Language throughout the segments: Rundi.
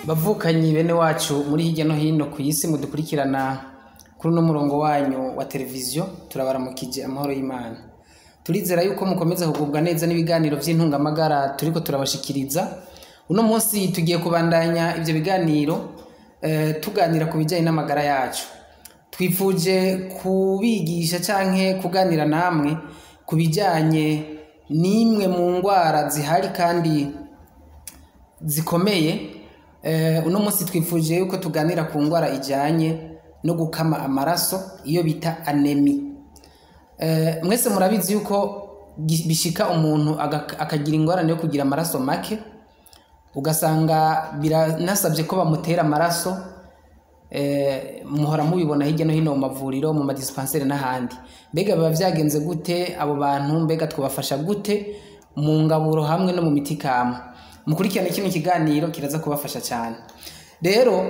Bavukanyi bene wacu muri hirya no hino ku isi mudukurikirana kuri uno murongo wanyu wa televiziyo, turabaramukije amahoro y'Imana. Turizera yuko mukomeza kugubwa neza n'ibiganiro by'intungamagara turiko turabashikiriza. Uno munsi tugiye kubandanya ivyo biganiro, tuganira ku bijyanye n'amagara yacu. Twifuje kubigisha canke kuganira namwe ku bijyanye n'imwe mu ngwara zihari kandi zikomeye. Uno munsi twifuje yuko tuganira ku ngwara ijyanye no gukama amaraso, iyo bita anémie. Mwese murabizi yuko bishika umuntu akagira ingorane yo kugira amaraso make, ugasanga biranasabye ko bamutera amaraso. Muhora mubibona hirya no hino mu mavuriro, mu madispensaires n'ahandi. Mbega biba vyagenze gute abo bantu? Mbega twabafasha gute mu ngaburo hamwe no mu miti kama? Mukurikirane kino kiganiro, kiraza kubafasha cyane. Rero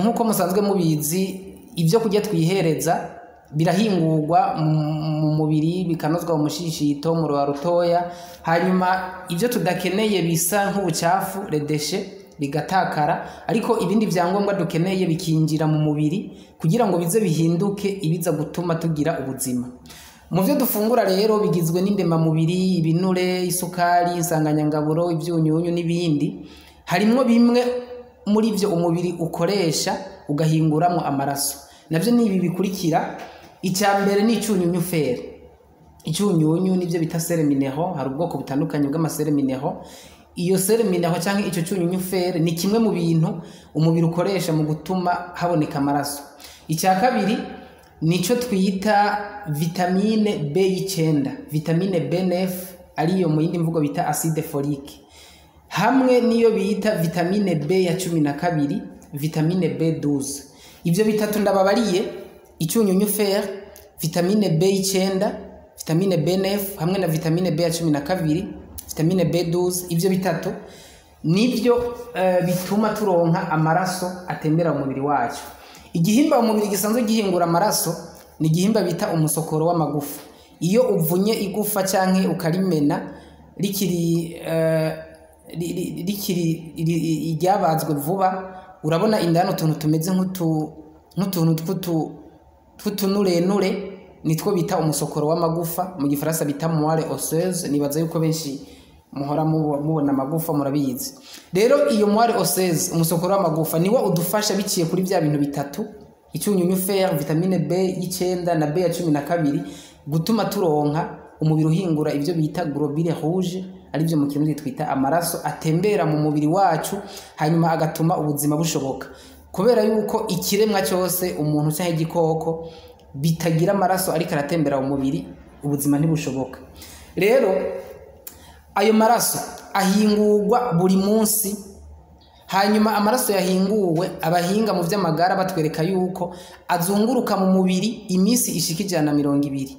nk'uko musanzwe mubizi, ibyo kurya twihereza birahingurwa mu mubiri, bikanozwa mu mushishito, mu ruba rutoya, hanyuma ibyo tudakeneye bisa nk'ubucafu, les déchets, bigatakara, ariko ibindi vyangombwa dukeneye bikinjira mu mubiri kugira ngo bize bihinduke ibiza gutuma tugira ubuzima. Mu byo dufungura rero bigizwe n'indemamubiri, ibinure, isukari, insanganyangaburo, ibyunyunyu n'ibindi. Harimwo bimwe muri byo umubiri ukoresha ugahinguramo amaraso, nabyo ni ibi bikurikira. Icya mbere ni icyunyunyu fer. Icyunyunyu nibyo bita sels minéraux. Hari ubwoko butandukanye bw'amasels minéraux. Iyo sels minéraux cyangwa icyo cyunyunyu fer ni kimwe mu bintu umubiri ukoresha mu gutuma haboneka amaraso. Icya kabiri nico twita vitamine B y'icyenda, vitamine B9, ariyo mu yindi mvugo bita acide folique, hamwe n'iyo bita vitamine B ya 12, vitamine B12. Ibyo bitatu ndababariye, icyunyunyu fer, vitamine B y'icyenda, vitamine B9, hamwe na vitamine B ya 12, vitamine B12, ibyo bitatu nibyo bituma turonka amaraso atembera mu mubiri wacu. Igihimba mu mubiri gisanzwe gihingura amaraso ni igihimba bita umusokoro w'amagufa. Iyo uvunye igufa canke ukarimena rikiri rikiri iryabazwe vuba, urabona indani utuntu tumeze nk'utuntu tw'utunurenure, nitwo bita umusokoro w'amagufa, mu Gifaransa bita moelle osseuse. Nibaza yuko benshi muhora mubona amagufa, murabizi. Rero iyo moelle osseuse, umusokoro w'amagufa, niwo udufasha biciye kuri bya bintu bitatu, icyunyunyu fer, vitamine B y'icyenda na B ya 12, gutuma turonka umubiri uhingura ibyo bita globule rouge, aribyo mu Kirundi twita amaraso atembera mu mubiri wacu, hanyuma agatuma ubuzima bushoboka, kubera yuko ikiremwa cyose, umuntu cyangwa igikoko, bitagira amaraso ariko aratembera mu mubiri, ubuzima ntibushoboka. Rero ayo maraso ahingurwa buri munsi. Hanyuma amaraso yahinguwe, abahinga mu by'amagara batwereka yuko azunguruka mu mubiri iminsi ishika 120.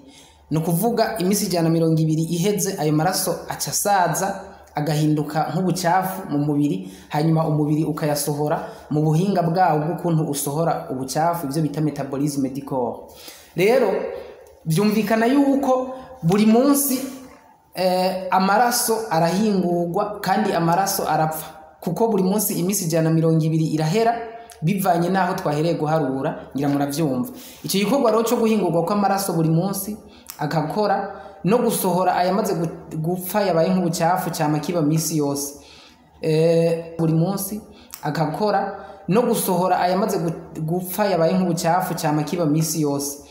Ni ukuvuga iminsi 120 iheze, ayo maraso aca asaza, agahinduka nk'ubucafu mu mubiri, hanyuma umubiri ukayasohora mu buhinga bwawo bw'ukuntu usohora ubucafu, ibyo bita métabolisme du corps. Rero byumvikana yuko buri munsi amaraso arahingurwa kandi amaraso arapfa, kuko buri munsi iminsi 120 irahera bivanye n'aho twahereye guharura. Ngira muravyumva. Icyo gikorwa rero cyo guhingurwa kw'amaraso buri munsi agakora no gusohora ayamaze gupfa yabaye nk'ubucafu cyama kiba misi yose. Buri munsi agakora no gusohora ayamaze gupfa yabaye nk'ubucafu cyama kiba misi yose.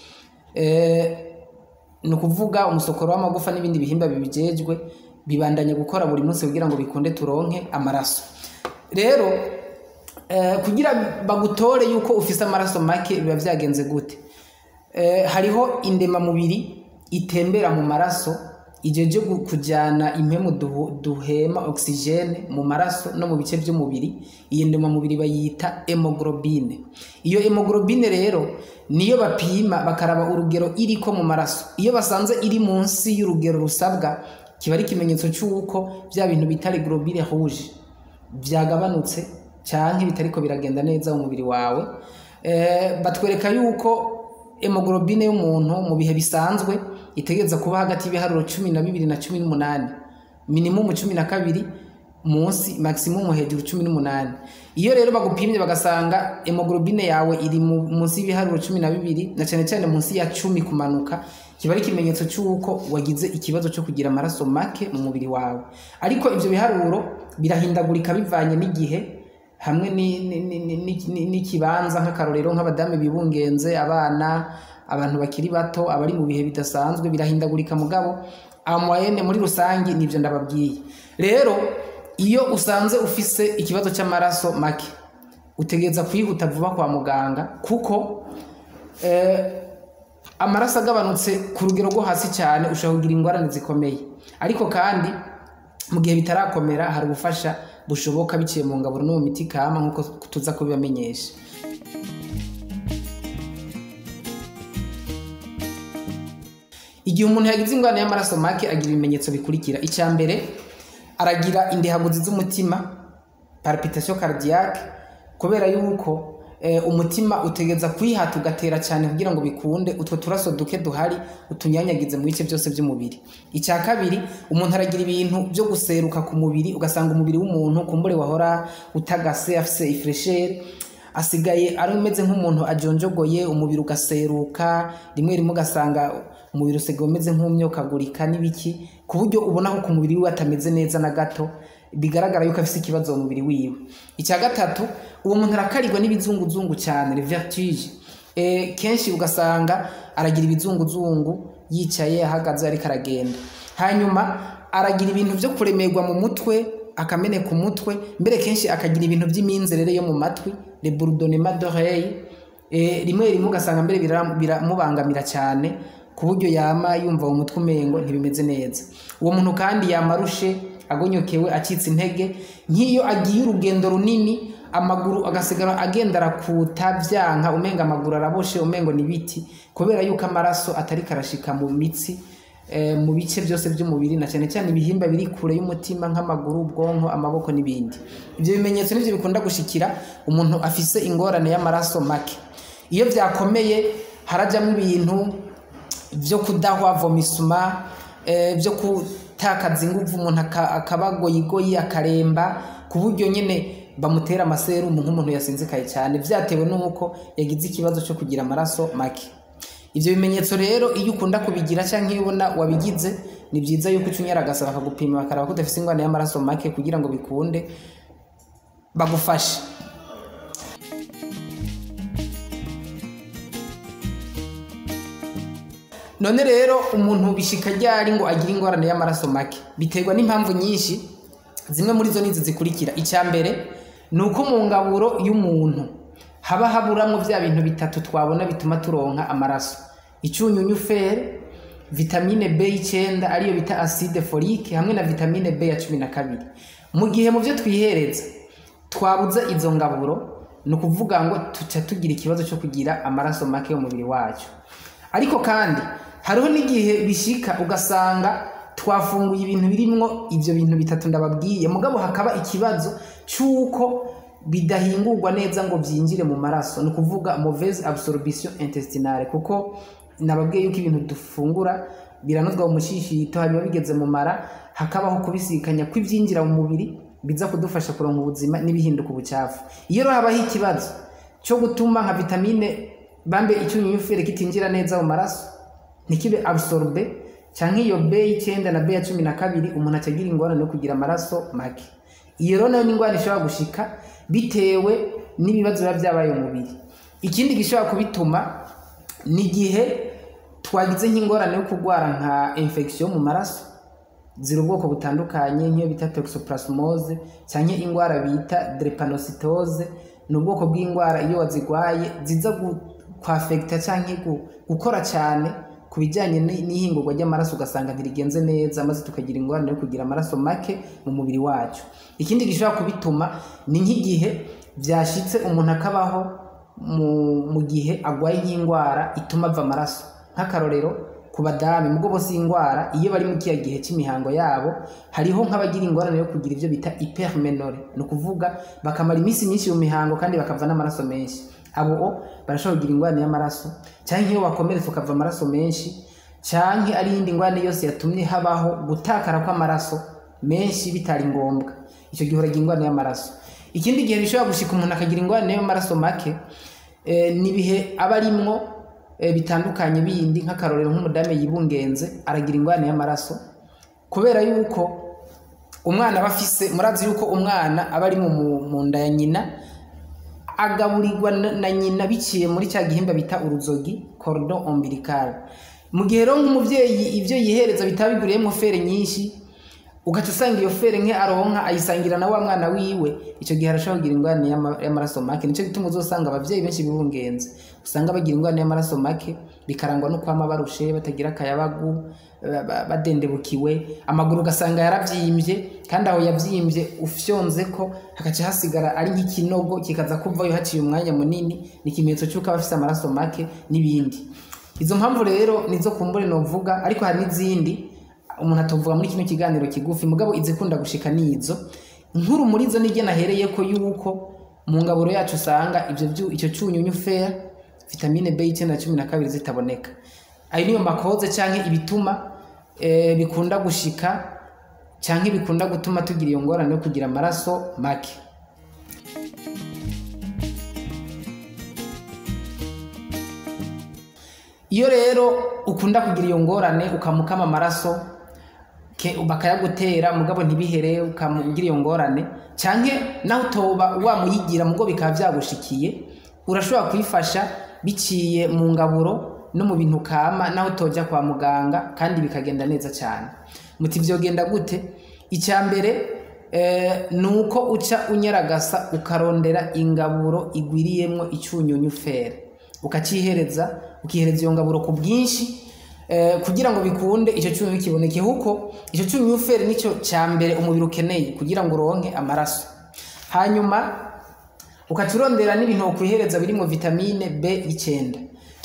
Ni ukuvuga umusokoro w'amagufa n'ibindi bihimba bibijejwe bibandanya gukora buri munsi kugira ngo bikunde turonke amaraso. Rero kugira bagutore yuko ufise amaraso make, biba vyagenze gute? Hariho indemamubiri itembera mu maraso ijeje kujyana impemu duhema, oxygène, mu maraso no mu bice by'umubiri. Iyi ndemamubiri bayita hémoglobine. Iyo hémoglobine rero niyo bapima, bakaraba urugero iriko mu maraso. Iyo basanze iri munsi y'urugero rusabwa, kiba ari ikimenyetso cy'uko bya bintu bita les globules rouges byagabanutse canke bitariko biragenda neza mu mubiri wawe. Batwereka yuko hémoglobine y'umuntu mu bihe bisanzwe itegereza kuba hagati y'ibiharuro 12 na 18, minimum 12 munsi, maximum hejuru 18. Iyo rero bagupimye bagasanga hemoglobine yawe iri munsi y'ibiharuro 12 na cyane cyane munsi ya 10 kumanuka, kiba ari ikimenyetso cy'uko wagize ikibazo cyo kugira amaraso make mu mubiri wawe. Ariko ivyo biharuro birahindagurika bivanye n'igihe hamwe n'ikibanza, nk'akarorero nk'abadamu bibungenze, abana, abantu bakiri bato, abari mu bihe bidasanzwe, birahindagurika. Mugabo amoyenne muri rusangi nivyo ndababwiye. Rero iyo usanze ufise ikibazo cy'amaraso make, utegereza kwihuta vuba kwa muganga, kuko amaraso agabanutse ku rugero rwo hasi cyane ushobora kugira ingorane zikomeye. Ariko kandi mu gihe bitarakomera hari ubufasha bushoboka biciye mu ngaburo no mu miti kama, nk'uko tuza kubibamenyesha. Igihe umuntu yagize ingorane y'amaraso make agira ibimenyetso bikurikira. Icya mbere, aragira indihaguzi z'umutima, palpitation cardiaque, kubera yuko umutima utegeza kwihata ugatera cyane kugira ngo bikunde utwo turaso duke duhari utunyanyagize mu bice byose by'umubiri. Icya kabiri, umuntu aragira ibintu byo guseruka ku mubiri, ugasanga umubiri w'umuntu kumbure wahora utagase afise ifreshere asigaye ari umeze nk'umuntu ajonjogoye, umubiri ugaseruka, rimwe rimwe ugasanga umubiri usigaye umeze nk'umyokagurika n'ibiki, ku buryo ubona ko ku mubiri wiwe atameze neza na gato, bigaragara yuko afise ikibazo mu mubiri wiwe. Icya gatatu, uwo muntu arakarirwa n'ibizunguzungu cyane, le vertige. Kenshi ugasanga aragira ibizunguzungu yicaye, ahagaze, ariko aragenda. Hanyuma aragira ibintu byo kuremerwa mu mutwe, akameneka umutwe, mbere kenshi akagira ibintu by'iminzerere yo mu matwi, le bourdonnement d'oreille. Rimwe rimwe ugasanga mbere biramubangamira cyane, ku buryo yama yumva mu mutwe umengo ntibimeze neza. Uwo muntu kandi yamarushe, agonyokewe, acitse intege, nk'iyo agiye urugendo runini amaguru agasigara agenda arakuta vyanka, umenga amaguru araboshe, umengo ni biti, kubera yuko amaraso atari karashika mu mitsi, mu bice byose by'umubiri, na cyane cyane ibihimba biri kure y'umutima nk'amaguru, ubwonko, amaboko n'ibindi. Ibyo bimenyetso nivyo bikunda gushikira umuntu afise ingorane y'amaraso make. Iyo vyakomeye harajamwo ibintu vyo kudahwa, vomissement, vyo gutakaza inguvu, umuntu akabagoyigoyi, akaremba, ku buryo nyene bamutera amaserumu nk'umuntu yasinzikaye cyane, vyatewe n'uko yagize ikibazo cyo kugira amaraso make. Ivyo bimenyetso rero iyo ukunda kubigira canke iyo ubona wabigize, ni byiza yuko ucunyaragasa bakagupima bakaraba ko udafise ingorane y'amaraso make, kugira ngo bikunde bagufashe. None rero umuntu bishika ryari ngo agire ingorane y'amaraso make? Biterwa n'impamvu nyinshi, zimwe muri zo nizi zikurikira. Icya mbere ni uko mu ngaburo y'umuntu haba haburamwo vya bintu bitatu twabona bituma turonka amaraso: icunyunyu fer, vitamine B9 ariyo bita acide folique, hamwe na vitamine B ya 12. Mu gihe mu byo twihereza twabuza izo ngaburo, ni ukuvuga ngo tuca tugira ikibazo cyo kugira amaraso make mu mubiri wacu. Ariko kandi hariho n'igihe bishika ugasanga twafunguye ibintu birimwo ivyo bintu bitatu ndababwiye, mugabo hakaba ikibazo cy'uko bidahingurwa neza ngo byinjire mu maraso, ni ukuvuga mauvaise absorption intestinale, kuko nababwiye yuko ibintu dufungura biranozwa mu mushishito, hanyuma bigeze mu mara hakabaho kubisikanya kw'ibyinjira mu mubiri biza kudufasha kuronka ubuzima n'ibihinduka ubucafu. Iyo rero habaho ikibazo cyo gutuma nka vitamine bambe icyunyunyu fer kitinjira neza mu maraso, ntikibe absorbe, canke iyo B9 na B ya 12, umuntu acagira ingorane yo kugira amaraso make. Iyo rero nayo ni ingorane ishobora gushika bitewe n'ibibazo biba vyabaye mu mubiri. Ikindi gishobora kubituma ni igihe twagize nk'ingorane yo kurwara nka infection mu maraso, ziri ubwoko butandukanye, nk'iyo bita toxoplasmose canke ingwara bita drepanocytose. Ni ubwoko bw'ingwara iyo wazigwaye ziza kwafekta canke gukora cyane ku bijyanye n'ihingurwa ry'amaraso, ugasanga ntirigenze neza, maze tukagira ingorane yo kugira amaraso make mu mubiri wacu. Ikindi gishobora kubituma ni nk'igihe vyashitse umuntu akabaho mu gihe agwaye nk'ingwara ituma ava amaraso, nk'akarorero ku badamu, mugo bose ingwara iyo bari mu kiya gihe cy'imihango yabo, hariho nk'abagira ingorane yo kugira ivyo bita hyperménorrhée, ni ukuvuga bakamara iminsi myinshi mu mihango kandi bakava n'amaraso menshi. Abo barashobora kugira ingorane y'amaraso, canke iyo wakomeretse ukava amaraso menshi, canke ari iyindi ngorane yose yatumye habaho gutakara kw'amaraso menshi bitari ngombwa, icyo gihe uragira ingorane y'amaraso. Ikindi gihe bishobora gushika umuntu akagira ingorane y'amaraso make, n'ibihe aba arimwo bitandukanye bindi, nk'akarorero nk'umudamu yibungenze aragira ingorane y'amaraso kubera yuko umwana aba afise, murazi yuko umwana aba ari mu nda ya nyina, agaburirwa na nyina biciye muri cya gihimba bita uruzogi, cordon ombilical. Mu gihe rero nk'umuvyeyi ivyo yihereza bitaba biguriyemwo fer nyinshi, ugaca usanga iyo fer nke aronka ayisangira na wa mwana wiwe, ico gihe arashobora kugira ingorane y'amaraso make. Nico gituma uzosanga abavyeyi benshi bibungenze usanga bagira ingorane y'amaraso make, bikarangwa no kwama barushe, batagira akayabagu, badendebukiwe, amaguru ugasanga yaravyimbye, kandi aho yavyimbye ufyonze ko hagaca hasigara ari nk'ikinogo kikaza kuvayo haciye umwanya munini, ni ikimenyetso c'uko aba afise amaraso make n'ibindi. Izo mpamvu rero nizo kumbure novuga, ariko hari n'izindi umuntu atovuga muri kino kiganiro kigufi, mugabo izikunda gushika nizo nkuru muri zo nige nahereye ko yuko mu ngaburo yacu usanga ivyo icyo cyunyunyu fer, vitamine B9 na 12 zitaboneka. Ayo niyo makoze canke ibituma bikunda gushika canke bikunda gutuma tugira iyo ngorane yo kugira amaraso make. Iyo rero ukunda kugira iyo ngorane ukamukama amaraso bakayagutera mugabo ntibihere, ukamugira iyo ngorane canke naho utoba wamuyigira mugo bikaba vyagushikiye, urashobora kwifasha biciye mu ngaburo no mu bintu kama naho utoja kwa muganga, kandi bikagenda neza cyane. Muti vyogenda gute? Icya mbere nuko uca unyaragasa ukarondera ingaburo igwiriyemwo icunyunyu fer, ukacihereza, ukihereza iyo ngaburo ku bwinshi kugira ngo bikunde icyo cyunyunyu kiboneke, kuko icyo cyunyunyu fer nicyo cya mbere umubiri ukeneye kugira ngo uronke amaraso. Hanyuma ukacurondera n'ibintu ukwihereza birimo vitamine B9.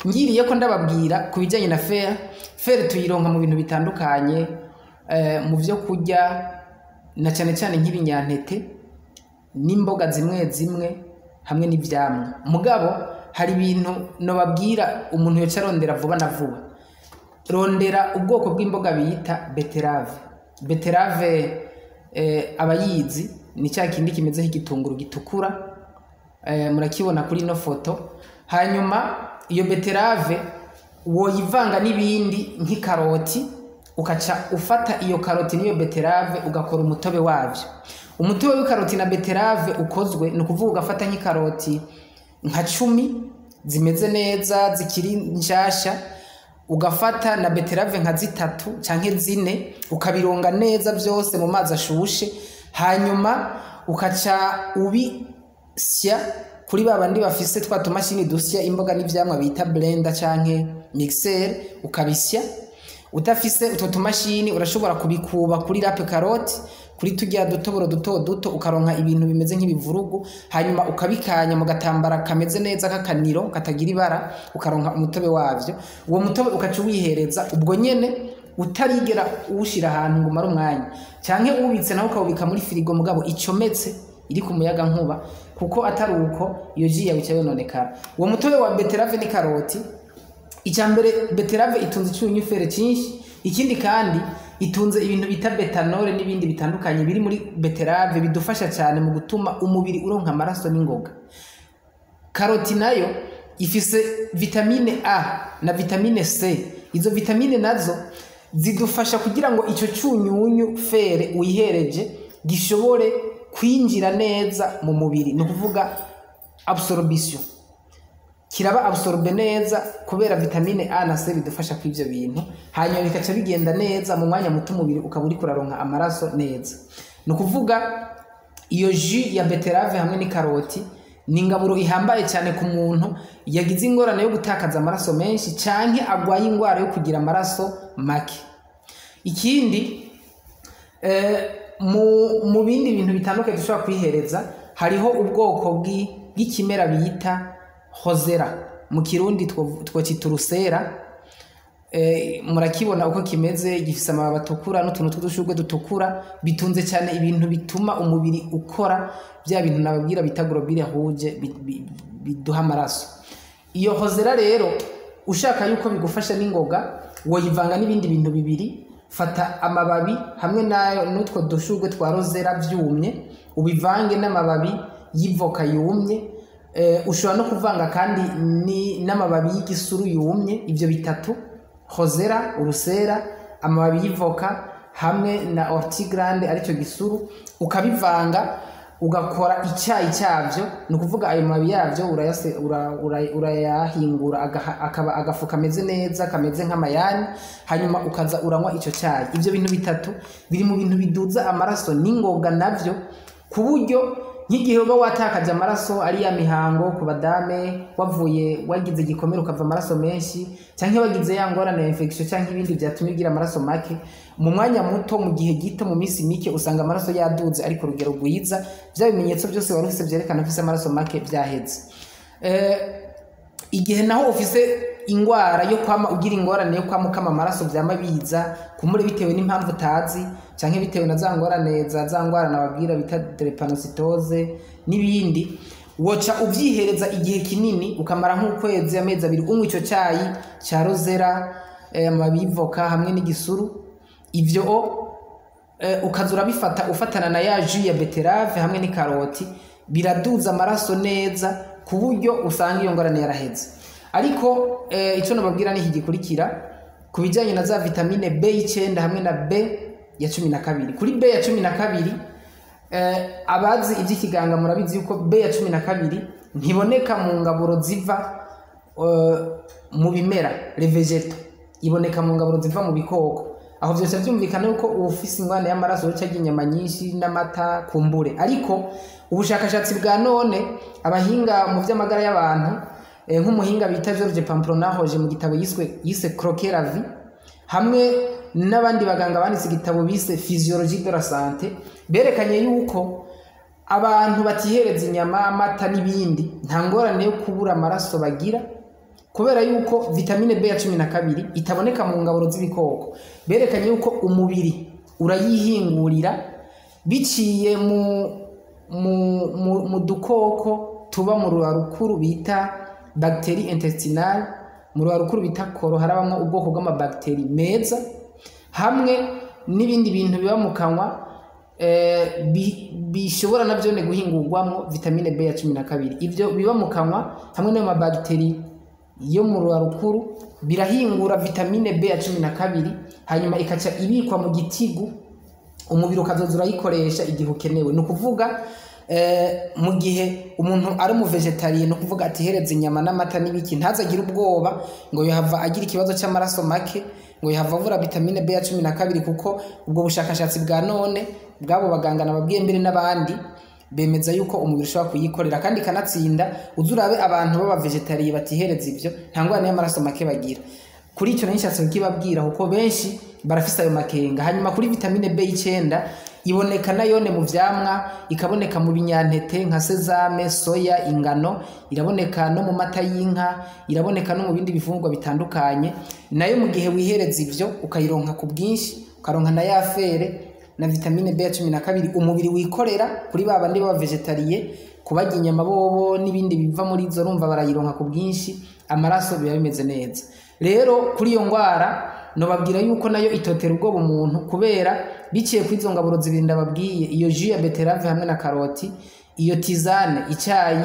Ngiriye ko ndababwira ku bijyanye na fer, fer tuyironka mu bintu bitandukanye, mu byo kurya na cyane cyane nk'ibinyantete n'imboga zimwe zimwe hamwe n'ivyamwa. Mugabo hari ibintu nobabwira umuntu yoca arondera vuba na vuba. Rondera ubwoko bw'imboga bita beterave. Beterave abayizi ni cya kindi kimeze nk'igitunguru gitukura, murakibona kuri ino foto. Hanyuma iyo beterave woyivanga n'ibindi nk'ikaroti, ukaca ufata iyo karoti n'iyo beterave ugakora umutobe wavyo. Umutobe w'ikaroti na beterave ukozwe ni ukuvuga ugafata nk'ikaroti nka 10 zimeze neza zikiri nshasha, ugafata na beterave nka 3 canke 4, ukabironga neza byose mu mazi ashushe, hanyuma ukaca ubisya kuri babandi bafise twa tumashini dusya imboga n'ivyamwa bita blender canke mixer, ukabisya. Utafise utwo tumashini urashobora kubikuba kuri rape karoti, kuri tujya dutoboro duto duto, ukaronka ibintu bimeze nk'ibivurugu, hanyuma ukabikanya mu gatambara kameze neza k'akaniro katagira ibara, ukaronka umutobe wavyo. Uwo mutobe ukaca uwihereza ubwo nyene utarigera uwushira ahantu ngo umare umwanya, canke ubitse naho ukawubika muri firigo mugabo icometse iri ku muyaga nkuba, kuko atari uko iyo ji yawe ica yononekara. Uwo mutobe wa beterave n'ikaroti, icya mbere beterave itunze icyunyunyu fer cyinshi, ikindi kandi itunze ibintu bita betanole n'ibindi bitandukanye biri muri beterave bidufasha cyane mu gutuma umubiri uronka amaraso n'ingoga. Karoti nayo ifise vitamine A na vitamine C. Izo vitamine nazo zidufasha kugira ngo icyo cyunyunyu fer uyihereje gishobore kwinjira neza mu mubiri, ni ukuvuga absorption, kiraba absorbe neza kubera vitamine A na C bidufasha kw'ivyo bintu, hanyuma bikaca bigenda neza mu mwanya muto umubiri ukaba uri kuraronka amaraso neza. Ni ukuvuga iyo jus ya beterave hamwe n'ikaroti ni ingaburo ihambaye cyane ku muntu yagize ingorane yo gutakaza amaraso menshi canke agwaye ingwara yo kugira amaraso make. Ikindi mu bindi bintu bitandukanye dushobora kwihereza, hariho ubwoko bw'ikimera bita hozera, mu Kirundi twocita urusera. Murakibona uko kimeze, gifise amababi atukura n'utuntu tw'udushurwe dutukura, bitunze cyane ibintu bituma umubiri ukora bya bintu nababwira bita globule rouge biduha amaraso. Iyo hozera rero Ushaka yuko bigufasha n'ingoga, woyivanga n'ibindi bintu bibiri. Fata amababi hamwe nayo n'utwo dushurwe twa rozera vyumye, ubivange n'amababi y'ivoka yumye. Ushobora no kuvanga kandi n'amababi y'igisuru yumye. Ivyo bitatu, rozera, urusera, amababi y'ivoka hamwe na ortie grande, aricyo gisuru, ukabivanga ugakora icyayi cyabyo. Ni ukuvuga ayo mababi yabyo urayahingura akaba agafu kameze neza, kameze nk'amayani, hanyuma ukaza uranywa icyo cyayi. Ibyo bintu bitatu biri mu bintu biduza amaraso n'ingoga navyo, ku buryo nk'igihe uba watakaje amaraso, ari ya mihango ku badame, wavuye wagize igikomere ukava amaraso menshi, cyangwa wagize ya ngorane ya infection cyangwa ibindi byatumye ugira amaraso make, mu mwanya muto, mu gihe gito, mu minsi mike, usanga amaraso yaduze ari ku rugero rwiza. Bya bimenyetso byose wari ufise byerekana ko ufise amaraso make byaheze. Igihe naho ufise ingwara yo kwama ugira ingorane yo kwama ukama amaraso, vyama biza kumure bitewe n'impamvu utazi, canke bitewe na za ngorane za ngwara nababwira bita drépanocytose n'ibindi, woca uvyihereza igihe kinini, ukamara nk'ukwezi, amezi 2, unywa ico cayi ca rozera, amababi y'ivoka hamwe n'igisuru. Ivyo ukaza urabifata ufatana na ya jus ya betterave hamwe n'ikaroti, biraduza amaraso neza ku buryo usanga iyo ngorane yaraheze. Ariko ico nababwira ni iki gikurikira ku bijyanye na za vitamine B9 hamwe na B ya 12. Kuri B ya 12, abazi iby'ikiganga murabizi yuko B ya 12 ntiboneka mu ngaburo ziva mu bimera, les végétaux, iboneka mu ngaburo ziva mu bikoko. Aho byose byumvikana yuko ufise ingwane y'amaraso yoca arya inyama nyinshi n'amata kumbure. Ariko ubushakashatsi bwa none, abahinga mu by'amagara y'abantu, nk'umuhinga bita George Pamplona-Roger mu gitabo yise Croquer la vie, hamwe n'abandi baganga banditse igitabo bise Physiologie de la santé, berekanye yuko abantu batihereza inyama, amata n'ibindi, nta ngorane yo kubura amaraso bagira, kubera yuko vitamine B ya 12 itaboneka mu ngaburo z'ibikoko. Berekanye yuko umubiri urayihingurira biciye mu dukoko tuba mu rukuru bita bactéries intestinales. Mu rukuru bita côlon harabamwo ubwoko bw'amabactéries meza hamwe n'ibindi bintu biba mu kanwa, bishobora navyo ne guhingurwamwo vitamine B ya 12. Ivyo biba mu kanwa hamwe n'ayo mabactéries yo mu rukuru birahingura vitamine B ya 12, hanyuma ikaca ibikwa mu gitigu, umubiri ukazoza urayikoresha igihe ukenewe. Ni ukuvuga mu gihe umuntu ari umu végétarien, ni ukuvuga atihereza inyama n'amata n'ibiki, ntazagire ubwoba ngo yohava agira ikibazo cy'amaraso make, ngo yohava avura vitamine B ya 12, kuko ubwo bushakashatsi bwa none bw'abo baganga nababwiye mbere n'abandi bemeza yuko umubiri ushobora kuyikorera kandi ikanatsinda. Uze urabe abantu b'aba végétariens batihereza ivyo, nta ngorane y'amaraso make bagira. Kuri icyo nari nshatse kukibabwira kuko benshi barafise ayo makenga. Hanyuma kuri vitamine B9, iboneka nayone mu vyamwa, ikaboneka mu binyantete nka sésame, soya, ingano, iraboneka no mu mata y'inka, iraboneka no mu bindi bifungurwa bitandukanye. Nayo mu gihe wihereza ivyo ukayironka ku bwinshi, ukaronka na ya fer na vitamine B ya 12 umubiri wikorera, kuri ba bandi baba végétariens, kubarya inyama bobo n'ibindi biva muri izo, urumva barayironka ku bwinshi, amaraso biba bimeze neza. Rero kuri iyo ngwara nobabwira yuko nayo itotera ubwoba umuntu, kubera biciye kuri izo ngaburo zibiri ndababwiye, iyo jus ya betterave hamwe na karoti, iyo tisane, icyayi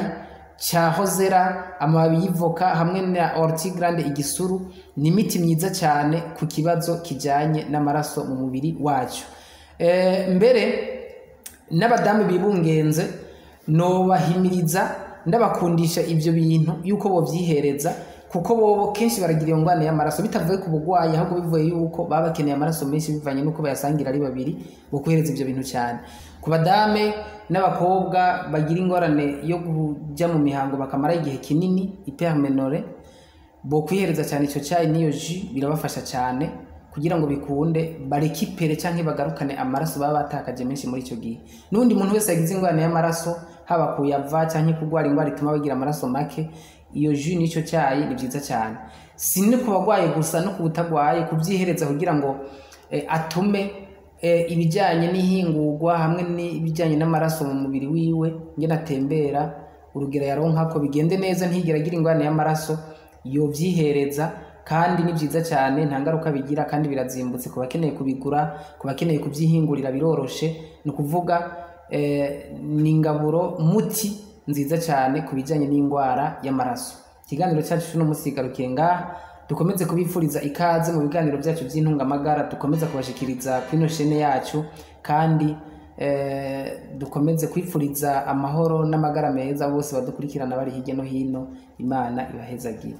cya hozera, amababi y'ivoka hamwe na ortie grande, igisuru, ni imiti myiza cyane ku kibazo kijyanye n'amaraso mu mubiri wacu. Mbere n'abadamu bibungenze nobahimiriza, ndabakundisha ibyo bintu yuko bovyihereza, kuko bobo kenshi baragira iyo ngwane y'amaraso bitavuye ku bugwayi, ahubwo bivuye yuko baba bakeneye amaraso menshi bivanye nuko bayasangira ari babiri. Bo kuhereza ibyo bintu cyane ku badame n'abakobwa bagira ingorane yo kuja mu mihango bakamara igihe kinini, hyperménorrhée, bo kwihereza cyane icyo cyayi n'iyo jus, birabafasha cyane kugira ngo bikunde barécupère canke bagarukane amaraso baba batakaje menshi muri icyo gihe. N'undi muntu wese yagize ingorane y'amaraso, haba kuyava canke kurwara ingwara ituma bagira amaraso make, iyo jus n'icyo cyayi ni byiza cyane. Si no ku bagwaye gusa, no ku butagwaye kubyihereza kugira ngo atume ibijyanye n'ihingurwa hamwe n'ibijyanye n'amaraso mu mubiri wiwe ngene atembera, urugero yaronka ko bigende neza, ntigera agira ingorane y'amaraso. Yovyihereza kandi ni byiza cyane, nta ngaruka bigira kandi birazimbutse ku bakeneye kubigura, ku bakeneye kubyihingurira biroroshe. Ni ukuvuga ni ingaburo muti nziza cyane ku bijyanye n'indwara y'amaraso. Ikiganiro cyacu cy'uno munsi kigarukiye ngaha. Dukomeze kubifuriza ikaze mu biganiro byacu by'intungamagara dukomeza kubashikiriza kuri ino shene yacu, kandi dukomeze kwifuriza amahoro n'amagara meza bose badukurikirana bari hirya no hino. Imana ibahezagire.